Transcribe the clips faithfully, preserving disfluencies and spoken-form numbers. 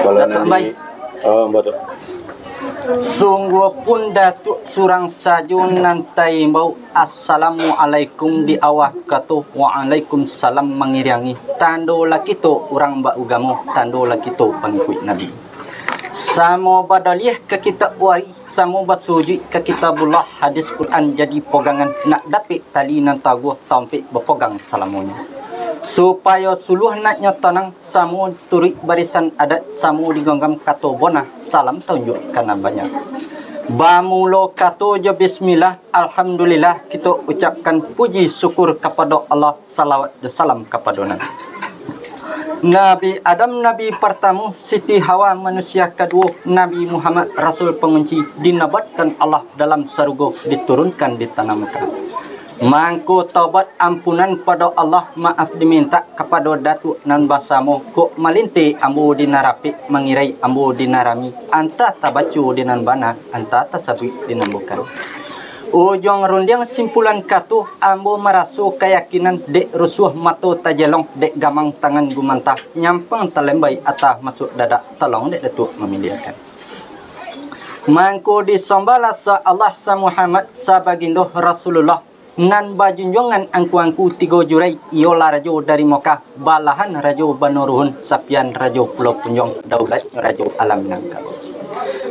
Kalau Datuk Ambai. Oh, Datuk. Sungguahpun Datuk surang sajo nan taimbau, "Assalamualaikum" di awal kato, "Waalaikumsalam" mangiriangi. Tando lah kito urang baugamo, tando lah kito pangikuik Nabi. Samo badaliah ka kitab wari, samo basujuik ka kitabullah, hadis Quran jadi pogangan, nak dapek tali nan taguah, tampek bapogang salamonyo. Supayo suluah naknyo tanang, samo turuik barisan adat, samo diganggam kato bonah, salam taunjuak ka nan banyak. Bamulo kato jo bismillah, alhamdulillah, kito ucapkan puji syukur kapado Allah, salawat jo salam kapado Nabi. Nabi Adam, Nabi partamo, Siti Hawa, manusia kaduo, Nabi Muhammad, Rasul pangunci, dinobatkan Allah dalam sarugo, diturunkan di tanah Mekah. Mangko taubat ampunan pado Allah, maaf dimintak kapado Datuak nan basamo, kok malinteh ambo di nan rapek, mangirai ambo di nan rami, antah tabaco di nan bana, antah tasabuik di nan bukan. Ujuang rundiang simpulan kato, ambo maraso kayakinan, dek rusuah mato tajelong, dek gamang tangan gumantah, nyampang talembai atah masuak dadak, tolong dek Datuak mamiliahkan. Mangko disambahlah sa Allah, sa Muhammad, sa bagindo Rasulullah, nan bajunjuangan angku-angku tigo jurai, iyolah rajo dari Mekah, balahan rajo Banu Ruhun, sapian rajo Pulau Punjuang, daulatnyo rajo alam Minangkabau.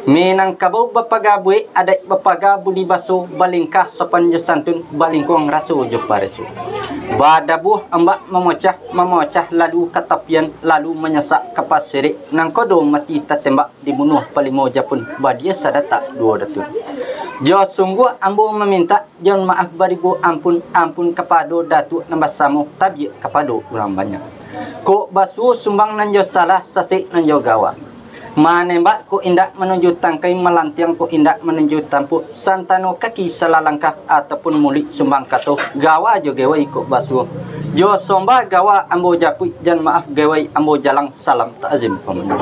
Minangkabau bapaga buek, adaik bapaga budi baso, balingkah sopan jo santun, balingkuang raso jo pareso. Badabuah ombak mamocah, mamocah lalu ka tapian, lalu manyasak ka pasirek, nan kodo mati tatembak, dibunuah palimo japun, badia sadatak duo datun. Jo sungguah ambo mamintak, jan maaf baribu ampun, ampun kapado Datuak nan basamo, tabiak kapado urang banyak. Kok basuo sumbang nan jo salah, sasek nan jo gawa. Manembak kok indak manuju tangkai, malantiang kok indak manuju tampuak, santano kaki salah langkah, ataupun muluik sumbang kato, gawa jo gewai kok basuo. Jo sombah gawa ambo japuik, jan maaf gewai ambo jalang, salam takzim pamandu.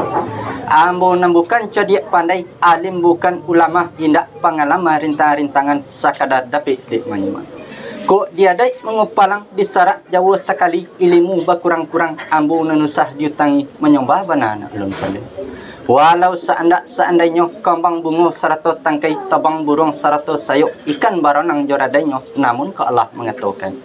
Ambo nan bukan cadiak pandai, alim bukan ulama, indak pangalaman rintang-rintangan, sakadar dapek dek manyimak. Kok di adaik mangupalang, di sarak Jawo sakali, ilimu bakurang-kurang, ambo nan usah diutangi, manyombah bana anak ulun pandai. Walau saandak-saandainyo, kambang bungo sarato tangkai, tabang buruang sarato sayok, ikan baranang jo radainyo, namun kok Allah mangatokan.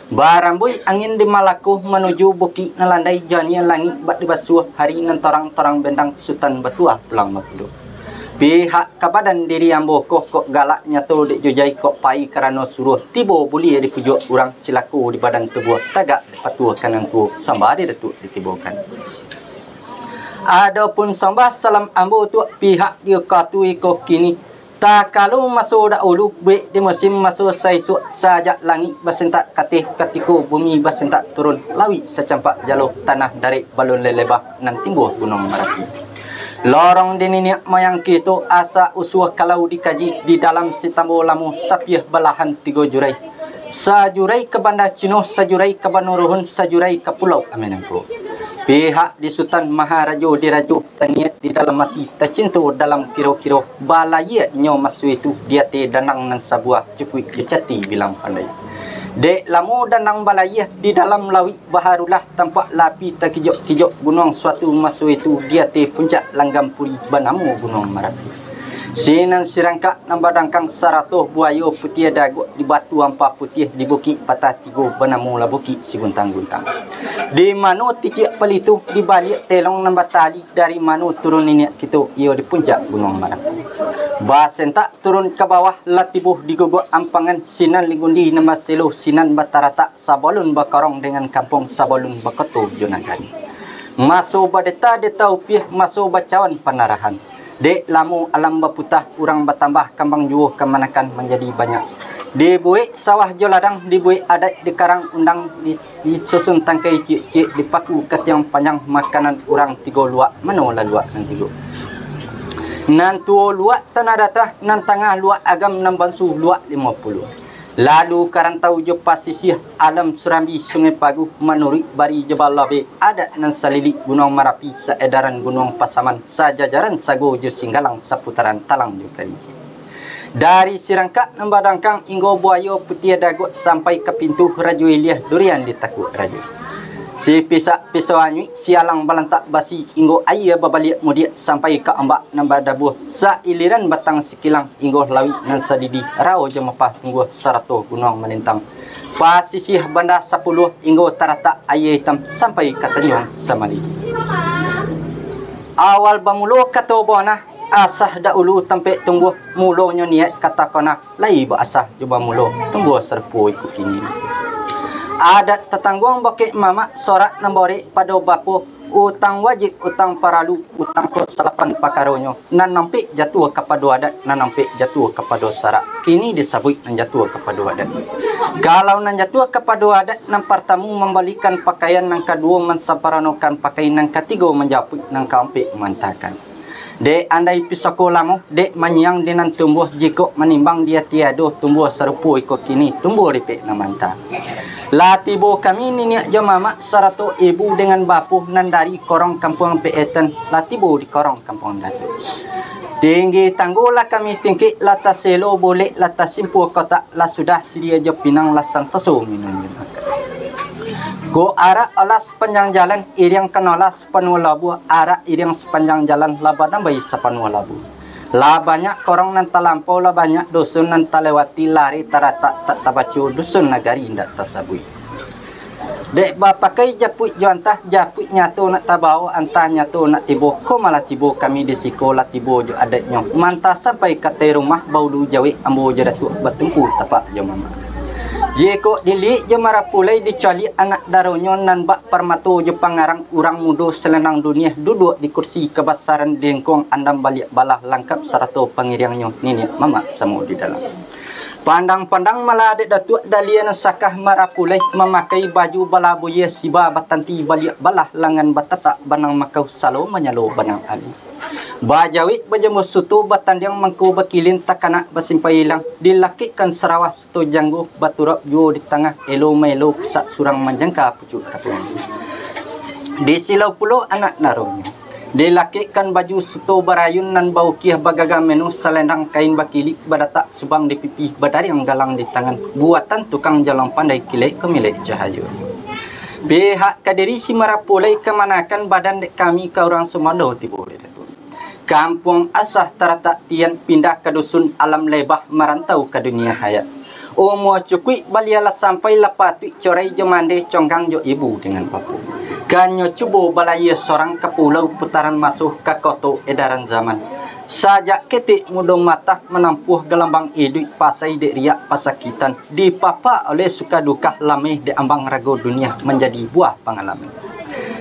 Barambuih angin di Malako, manuju bukik nan landai, janiah langik bak dibasuah, hari nan tarang-tarang bendang, Sutan Batuah pulang bapulo. Pihak ka badan diri ambo ko, kok galak nyato dek jujai, kok pai karano suruah, tibo buliah dipujuak urang, cilako di badan tubuah, tagak dek patuah ka nan tuo, sambah di Datuak ditibokan. Adopun sambah salam ambo tu pihak di wakatu iko kini, takalo maso dahulu, buek di musim maso saisuak, sajak langik basentak kateh, katiko bumi basentak turun, lauik sacampak jalo, tanah darek balun lelebah, nan timbuah Gunuang Marapi. Lorong di niniak moyang kito, asa usua kalau dikaji, di dalam sitambo lamo, sapiah balahan tigo jurai. Sajurai ka Banda Cino, sajurai ka Banu Ruhun, sajurai ka Pulau Amin Angko. Pihak di Sutan Maharajo dirajo, taniat di dalam ati, tacinto dalam kiro-kiro, balayia inyo maso itu, di ateh dandang nan sabuah, cukuik dicati bilang pandai. Dek lamo dandang balayia, di dalam lauik baharulah, tampak lah api takijok-kijok, gunuang suatu maso itu, di ateh puncak langgam puri, banamo Gunuang Marapi. Sinan sirangkak nan badangkang, sarato buayo putiah dagok, di batu ampa putiah, di bukik patah tigo, banamo lah Bukik Siguntang-guntang. Di mano titiak palitu, di baliak telong nan batali, dari mano turun niniak kito, iyo di puncak Gunuang Marapi. Basentak turun ka bawah, lah tibo di guguk ampangan, sinan ligundi nan baselo, sinan bataratak, sabalun bakorong dengan kampung, sabalun bakoto jo nagari. Maso badeta-deta upiah, maso bacawan panarahan. Dek lamo alam baputah, urang batambah, kambang juo kamanakan manjadi banyak. Dibuek sawah jo ladang, dibuek adaik di karang undang, di, disusun tangkai ciek-ciek, dipaku ka tiang panjang, makanan urang tigo luak, mano lah luak nan tigo. Nan tuo luak Tanah Datah, nan tangah luak Agam, nan bansu luak Limo Puluah. Lalu ka rantau jo pasisiah, alam Surambi, Sungai Pagu, manuruik Bari jo Balabe, adat nan salilik Gunuang Marapi, saedaran Gunuang Pasaman, sajajaran Sago jo Singgalang, saputaran Talang jo Kalinci. Dari sirangkak nan badangkang, inggo buayo putiah dagok, sampai ka pintu Rajo Iliah, durian ditakuak rajo. Sipisak piso anyuik, sialang balantak basi, inggo aia babaliak mudiak sampai ka ombak nan badabuah, sailiran batang sikilang, inggo lauik nan sadidi, rao jo mapah tungguah, sarato gunuang malintang, pasisiah Banda Sapuluah, inggo taratak Aia Itam sampai ka Tanjuang Samali. Awal bamulo kato bonah, asah daulu tampek tungguah, mulonyo niaik ka takona, lai baasah jo bamulo, tungguah sarupo iko kini. Adat tatangguang bukek mamak, sorak nan borek pado bapo, utang wajib, utang paralu, utang ko salapan pakaronyo, nan ampek jatuah kapado adat, nan ampek jatuah kapado sarak, kini disabuik nan jatuah kapado adat. Kalau nan jatuah kapado adat, nan partamu mambalikan pakaian, nan kaduo mansamparanokan pakaian, nan katigo manjapuik, nan kaampek maantakan. Dek andai pisoko lamo, dek manyiang di nan tumbuah, jikok manimbang dia tiado, tumbuah sarupo iko kini, tumbuah ripek nan manta. Lah tibo kami niniak jo mamak, sarato ibu dengan bapo, nan dari korong kampuang Peetan, lah tibo di korong kampuang Datuak. Tinggi tanggo lah kami tingkik, lah taselo bulek, lah tasimpua kotak, lah sudah sidia jo pinang, lah santoso minun jo makan. Kok arak olah sapanjang jalan, iriang kanolah sapanuah labuah, arak iriang sapanjang jalan, lah badambai sapanuah labuah. Lah banyak korong nan talampau, lah banyak dusun nan talewati, lari taratak tak tabaco, dusun nagari indak tasabuik. Dek bapakai japuik jo antah, japuik nyato nak tabao, antah nyato nak tibo, ko malah tibo kami di siko, lah tibo jo adaiknyo, mantah sampai ka ateh rumah, baulu jawek ambo jo Datuak batumpu tapak jo mamak. Jikok diliek jo marapulai, dicaliak anak daronyo nan bak parmato jo pangarang, urang mudo salendang dunia, duduak di kursi kabasaran, di lingkuang andam baliak balah, langkap sarato pangiriangnyo, niniak mamak samo di dalam. Pandang-pandang malah dek Datuak, dalia nan sakah marapulai, mamakai baju balabuia, siba batanti baliak balah, langan batatak banang makau, salo manyalo banang alu. Bajawik bajamua suto, batandiang mangko bakilin, takanak basimpai ilang, dilakikkan sarawah suto janggo, baturap juo di tangah, elo maelo pusak surang, manjangka pucuak rapuang. Di silau pulo anak daronyo, dilakikkan baju suto barayun nan baukiah, bagagah meno salendang kain bakilik, badatak subang di pipi, badariang galang di tangan, buatan tukang jalang pandai, kilek kamilek cahayo. Pihak ka diri si marapulai, kamanakan badan dek kami, ka urang sumando tibo dek Datuak. Kampuang Asah taratak tian, pindah ka dusun Alam Lebah, marantau ka dunia hayat. Umua cukuik balia lah sampai, lah patuik corai jo mande, conggang jo ibu dengan bapo. Kan nyo cubo balayia sorang, ka pulau putaran maso, ka koto edaran zaman. Sajak ketek mudo matah, manampuah galambang iduik, pasai dek riak pasakitan, dipapa oleh suka duka, lameh dek ambang rago dunia, manjadi buah pangalaman.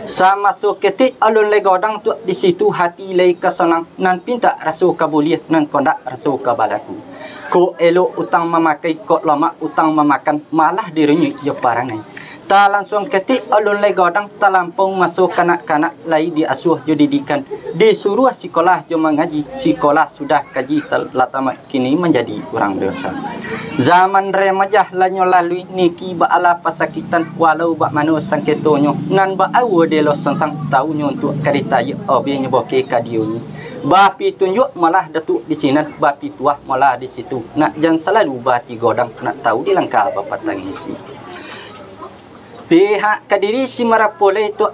Samaso ketek alun lai godang, Tuak, di situ hati lai ka sonang, nan pintak raso ka buliah, nan kondak raso ka balaku. Kok elok utang mamakai, kok lamak utang mamakan, malah dirunyuik jo parangai. Talansuang ketek alun lai godang, talampau maso kanak-kanak, lai diasuah jo didikan, disuruah sikolah jo mangaji, sikolah sudah kaji tal-, lah tamat, kini manjadi urang dewasa. Zaman remajah lah nyo lalui, niki baalah pasakitan, walau bak mano sangketonyo, nan baaua delo sansang, taunyo untuak ka ditayuak, obehnyo boke ka diunyi. Bapitunjuak malah Datuak di sinan, bapituah malah di situ, nak jan salalu baati godang, nak tau di langkah bapatangisi. Pihak ka diri si marapulai tu,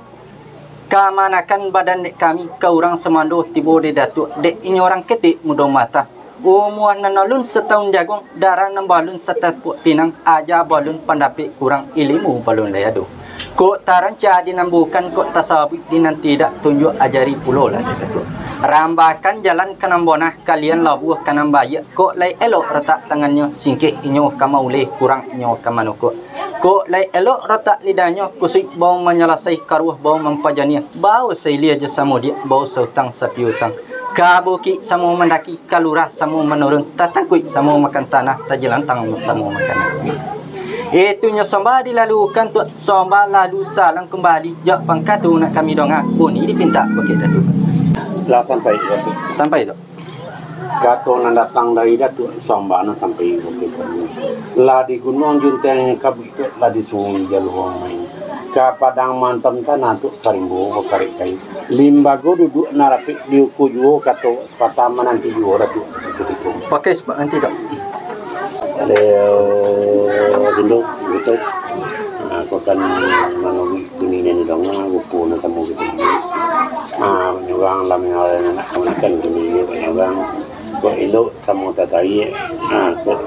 kamanakan badan dek kami, ka urang sumando tibo dek Datuak, dek inyo urang ketek mudo matah. Umua nan alun sataun jaguang, darah nan balun satapuak pinang, aja balun pandapek kurang, ilimu balun lai ado. Kok taranca di nan bukan, kok tasabuik di nan tidak, tunjuak ajari pulo lah dek Datuak. Rambakan jalan ka nan bonah, kalian labuah ka nan baiak, kok lai elok ratak tangannyo, singkek inyo ka mauleh, kurang inyo ka manukuk. Kok lai elok ratak lidahnyo, kusuik bao manyalasai, karuah bao mampajaniah, bao sailia jo samudiak, bao sautang sapiutang. Ka bukik samo mandaki, ka lurah samo manurun, tatangkuik samo makan tanah, tajilantang samo makan. Itunyo sombah dilalukan tu, sombah lalu salam kumbali, jak pangka tu nak kami donga, bunyi dipintak Bukik Datuak. Lah sampai, Datuak. Sampai tu. Kato nan datang dari Datuak, sombah nan sampai Bukik Datuak. Lah di gunuang Junteng ka bukik, lah di sungai Jaluang main. Ka padang mantan tanah tu, ka rimbo bakarek kain. Limbago duduak nan rapek, diukur juo kato patah mananti juo Datuak. Pakai sabab nanti tak? Ada, eh, rindu, betul. Nah, aku akan menunggu kuning. Nan didanga rupo nan samo kito buek. Ah, banyak urang lah manyarankan anak kamanakan kini ni, banyak urang. Kok elok samo tatarik, ah, kok,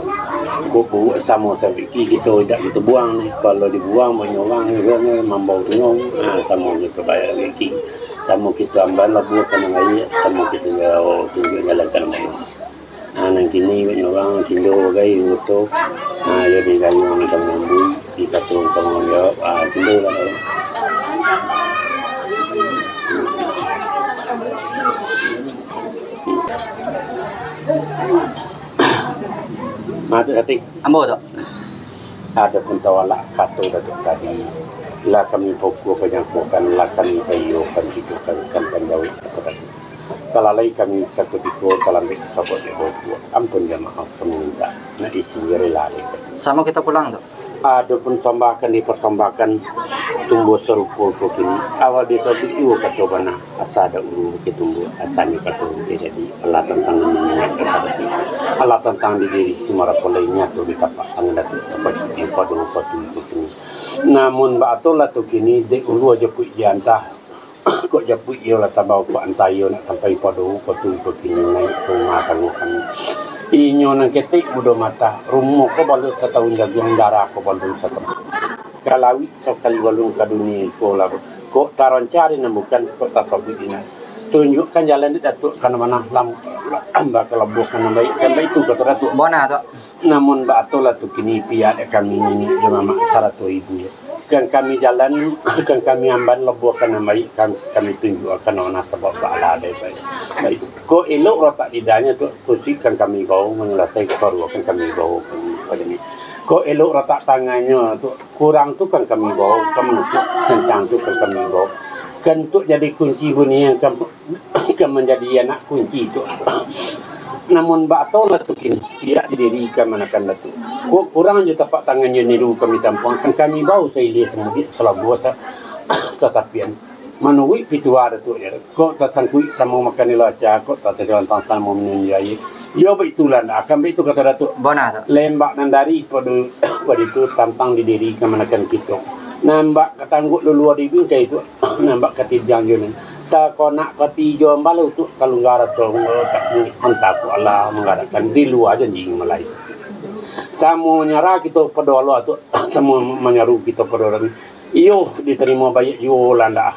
kok buruak samo sabiki kito indak kito buang ni. Kalau dibuang, banyak urang, urang ni mambao tungau, ah, samo kito bayar sabiki. Samo kito amban labuah ka nan lain, samo kito tunjuak jalan ka nan lain. Ah, nan kini banyak urang tindo bagai, moto. Ah, jadi gayuang ka mambui, dikatuang ka manjawab. Ah, tindo lah. Matuak Satik. Ambo tu. Adopun tawalak kato Datuak tadi, lah kami pukua panyangkokan, lah kami payokan, kito kan, kan panjawik kato tadi. Talalai kami sakutiko, talambek sabuik dek bapuak. Ampun jo maaf kami mintak, nak isin jo rila dek. Samo kito pulang tu. Adopun sombah kan diparsambahkan, tumbuah sarupo ko kini. Awal disabuik juo kato bana, asa daulu bukik tumbuah, asa ni kato bukik jadi. Alah tantang niaik ka sadati, alah tantang di diri si marapo lai nyato di tapak tangan Datuak tapacik di pado patu iko kini. Namun baa tu lah tu kini, dek ulu ajo kuik diantah. Kok japuik iyo lah tabau, kok antah iyo nak sampai pado, kok tu iko kini naiak ka rumah tanggo kami. Inyo nan ketek budo mata, rumo ko balun satahun jaguang, darah ko balun satampuak. Ka lawik sakali balun ka dunia iko lah, kok taranca di nan bukan, kok tasabuik di nan. Tunjuakkan jalan dek Datuak ka nan bana, lam-, amba ka labuah ka nan baiak, kan baitu kato Datuak. Bona tu. Namun baa tu lah tu kini, pihak dek kami niniak jo mamak sarato ibu. Kan kami jalan, kan kami amban labuah ka nan baiak, kan kami tunjuakkan nan bana, sabab baalah dek baiak. Baik. Kok elok ratak lidahnyo tu, kusuik kan kami bao, manyalasai kaparuakan kami bao, kan kami. Kok elok ratak tangannyo tu, kurang tu kan kami bao, kan manutuik santang tu kan kami bao. Kan tu jadi kunci bunyi yang kam-, ka manjadi anak kunci tu. Namun baa tu lah tu kini, pihak di diri kamanakan Datuak. Kok kurang jo tapak tangan jo niru kami tampuang, kan kami bao sailia samudiak, salabuah sa-, satapian. Manuruik pituah Datuak je, kok tasangkuik samo makan di laca, kok tasalantang samo minun di aia. Yo, baitulah ndak akan baitu kato Datuak. Bona tu. Lembak nan dari pado, pado itu tantang di diri kamanakan kito. Nambak ka tangguak lulua di bingkai tu. Nambak ka tijang jo ni. Takonak pati jo ambalau tu, kalungga raso tak mantah tu, alah manggarakkan di lua janji malai. Samo nyarah kito pado Allah tu, samo manyaru kito pado Allah. Iyo, ditarimo baiak juo lah ndak.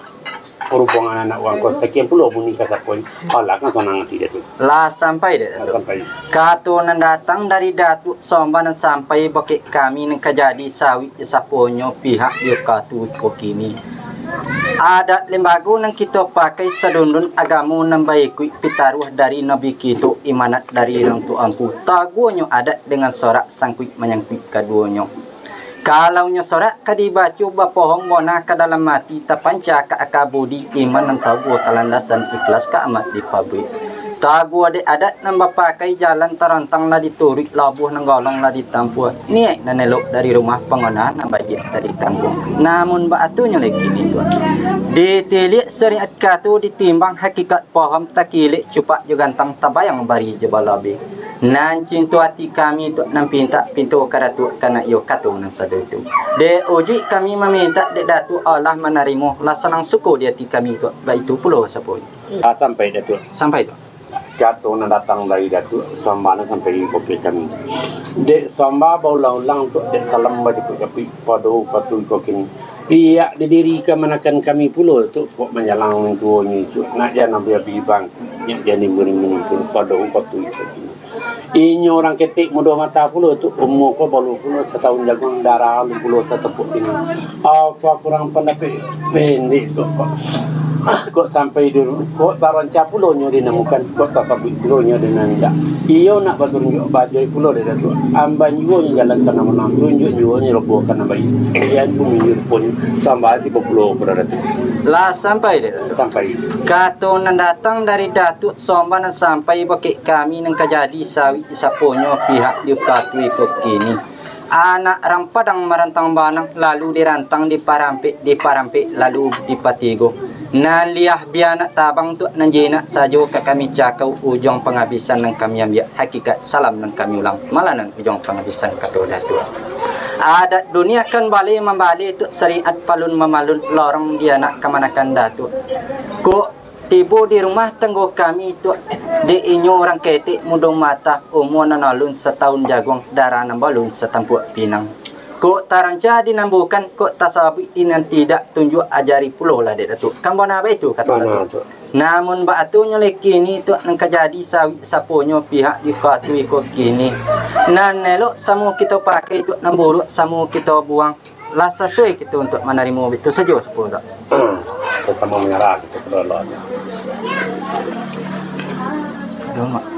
Parupongan anak urang ko, sakian pulo bunyi ka sapo ni. Alah kan sanang ati dia tu. Lah sampai dek Lah Datuak? Sampai. Kato nan datang dari Datuak Somba nan sampai bakeh kami nan ka jadi sawik di saponyo pihak di katu ko kini. Adat lembago nan kito pakai sadundun agamo nan baikuik pitaruah dari Nabi kito, amanat dari urang tuo ampu. Taguonyo adat dengan sorak sangkuik manyangkuik kaduonyo. Kalau nyo sorak ka dibaco bapohong bona ka dalam ati, tapanca ka aka budi, iman nan taguah ka landasan, ikhlas ka amat dipabuik. Taguah dek adat nan bapakai, jalan tarantang lah dituruik, labuah nan golong lah ditampuah, niaik nan elok dari rumah, pangonaan nan baiak lah ditangguang. Namun baa tu nyo lai kini tu. Ditiliak syariat kato, ditimbang hakikat paham, takilek cupak jo gantang, tabayang bari jo balabeh. Nan cinto ati kami tu, nan pintak pinto ka Datuak, kana iyo kato nan sado tu. Dek ujuik kami mamintak dek Datuak, alah manarimo, lah sanang suko di ati kami tu, baitu pulo saponyo. Ah, sampai Datuak. Sampai tu. Kato nan datang dari Datuak Somba nan sampai bakeh kami. Dek Somba baulang-ulang tu, dek salam bajapuik-japuik, pado patu iko kini. Pihak di diri kamanakan kami pulo tu, kok manjalang nan tuonyo isuak, nak jan abih-abih bangku, nak jan nimbun-nimbun pado patu iko kini. Inyo urang ketek mudo mata pulo tu, umua ko baluah pulo satahun jaguang, darah alun pulo satampuak kini. Apo kurang pandapek pendek tu kok. Kok sampai dulu, kok taranca pulo nyo dinamukan, kok tasabuik pulo nyo dinan indak. Iyo nak batunjuak bajai pulo dek Datuak. Amban juo nyo jalan ka nan manang, tunjuak juo nyo labuah ka nan baiak. Sakian pun inyo ruponyo, sambah tibo pulo kepada Datuak. Lah sampai dek Datuak? Sampai. Kato nan datang dari Datuak Somba nan sampai bakeh kami nan ka jadi sawik saponyo pihak di katu iko kini. Anak rang Padang marantang banang, lalu dirantang diparampek, diparampek lalu dipatigo. Nan liah bia nak tabang tu, nan jinak sajo ka kami cakau, ujuang pangabisan nan kami ambiak, hakikat salam nan kami ulang, malah nan ujuang pangabisan kato Datuak. Adat dunia kan baleh mambaleh tu, syariat palun mamalun, lorong di anak kamanakan Datuak. Kok tibo di rumah tanggo kami tu, dek inyo urang ketek mudo mata, umua nan alun satahun jaguang, darah nan balun satampuak pinang. Kok taranca di nan bukan, kok tasabuik di nan tidak, tunjuak ajari pulolah dek Datuak. Kan bana baitu kato Bana, Datuak. Cok. Namun baatunyo lai kini tu nan ka jadi, sawik saponyo pihak di wakatu iko kini. Nan elok samo kito pakai tu, nan buruak samo kito buang. Lah sasuai kito untuak manarimo, itu sajo sapo tu. Hmm, samo manyarah kito ka Allah. Aduh, mak.